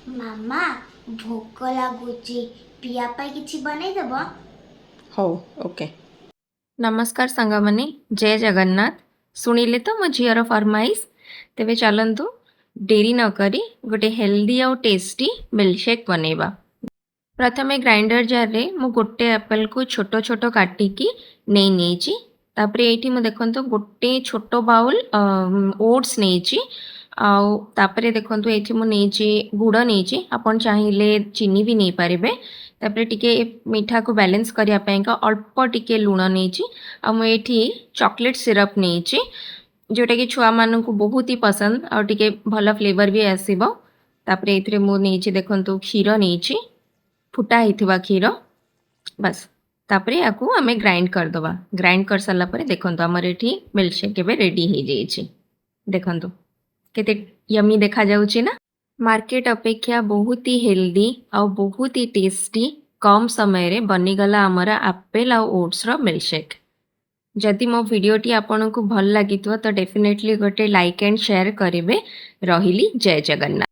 ମାମା, ଭୋକ ଲାଗୁଛି, ପିଇବା ପାଇଁ କିଛି ବନେଇଦେବ? ହଉ, ଓକେ। ନମସ୍କାର ସାଙ୍ଗମାନେ, ଜୟ ଜଗନ୍ନାଥ। ଶୁଣିଲେ ତ ମୋ ଝିଅର ଫରମାଇଶ? ତେବେ ଚାଲନ୍ତୁ, ଡେରି ନକରି ଗୋଟେ ହେଲ୍ଦି ଆଉ ଟେଷ୍ଟି ମିଲ୍କଶେକ୍ ବନେଇବା। ପ୍ରଥମେ ଗ୍ରାଇଣ୍ଡର ଜାର୍ରେ ମୁଁ ଗୋଟେ ଆପେଲକୁ ଛୋଟ ଛୋଟ କାଟିକି ନେଇ ନେଇଛି। ତାପରେ ଏଇଠି ମୁଁ ଦେଖନ୍ତୁ ଗୋଟେ ଛୋଟ ବାଉଲ୍ ଓଟ୍ସ ନେଇଛି। ଆଉ ତାପରେ ଦେଖନ୍ତୁ, ଏଇଠି ମୁଁ ନେଇଛି ଗୁଡ଼ ନେଇଛି। ଆପଣ ଚାହିଁଲେ ଚିନି ବି ନେଇପାରିବେ। ତାପରେ ଟିକେ ମିଠାକୁ ବାଲାନ୍ସ କରିବା ପାଇଁକା ଅଳ୍ପ ଟିକେ ଲୁଣ ନେଇଛି। ଆଉ ମୁଁ ଏଇଠି ଚକୋଲେଟ୍ ସିରପ୍ ନେଇଛି, ଯେଉଁଟାକି ଛୁଆମାନଙ୍କୁ ବହୁତ ହି ପସନ୍ଦ ଆଉ ଟିକେ ଭଲ ଫ୍ଲେଭର୍ ବି ଆସିବ। ତାପରେ ଏଇଥିରେ ମୁଁ ନେଇଛି, ଦେଖନ୍ତୁ, କ୍ଷୀର ନେଇଛି, ଫୁଟା ହେଇଥିବା କ୍ଷୀର। ବାସ୍, ତାପରେ ୟାକୁ ଆମେ ଗ୍ରାଇଣ୍ଡ କରିଦେବା। ଗ୍ରାଇଣ୍ଡ କରିସାରିଲା ପରେ ଦେଖନ୍ତୁ, ଆମର ଏଠି ମିଲ୍କଶେକ୍ ଏବେ ରେଡ଼ି ହେଇଯାଇଛି। ଦେଖନ୍ତୁ, କେତେ ୟମି ଦେଖାଯାଉଛି ନା? ମାର୍କେଟ ଅପେକ୍ଷା ବହୁତ ହି ହେଲ୍ଦି ଆଉ ବହୁତ ହି ଟେଷ୍ଟି, କମ୍ ସମୟରେ ବନିଗଲା ଆମର ଆପେଲ୍ ଆଉ ଓଟ୍ସର ମିଲ୍କଶେକ୍। ଯଦି ମୋ ଭିଡ଼ିଓଟି ଆପଣଙ୍କୁ ଭଲ ଲାଗିଥିବ, ତ ଡେଫିନେଟଲି ଗୋଟେ ଲାଇକ୍ ଆଣ୍ଡ ସେୟାର କରିବେ। ରହିଲି, ଜୟ ଜଗନ୍ନାଥ।